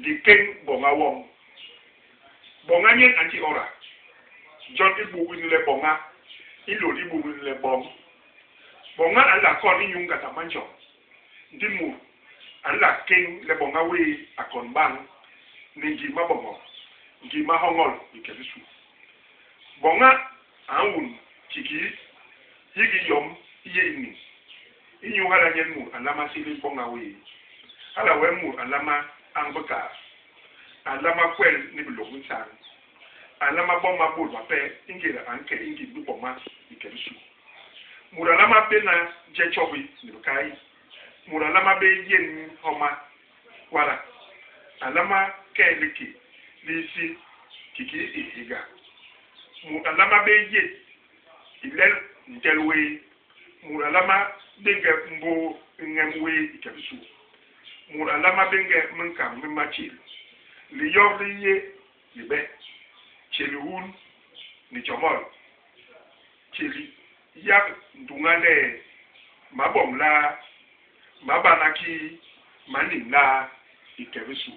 Likéñ boña woñ. Boña nyen a nti ora. Jon i bug ini le boña i nlôl i bug ini le boñ. Boña a nla kon inyu ngandak manjom. Ndi mut a nla kéñ le boña wéé a kon bañ ni ngim maboñok, ngim mahoñol i ke bisu. Boña a ñun kikii hiki yom i yé i niñ. Inyu hala nyen mut a nlama sélél boña wéé. Hala wee mut a nlama añ bikaat, a nlama kwel ni bilôk bi nsañ, a nlama boma bôt bape ingéda a nke i ngim biboma i ke bisu. Mut a nlama béna je tjobi ni bikai. Mut a nlama bé yén homa wada. A nlama ke liké li isi kikii hihéga. Mut a nlama bé yét i lel ntel wéé. Mut a nlama béñge mbôô i ñem wéé i ke bisu. Mut a nlama béñge minkañ mi matjél. Liyog li yé libe, tjél hun ni jomol. Tjél yak nduña le m'a boñ laa, m'a bana kii, m'a niñ laa i ke bisu.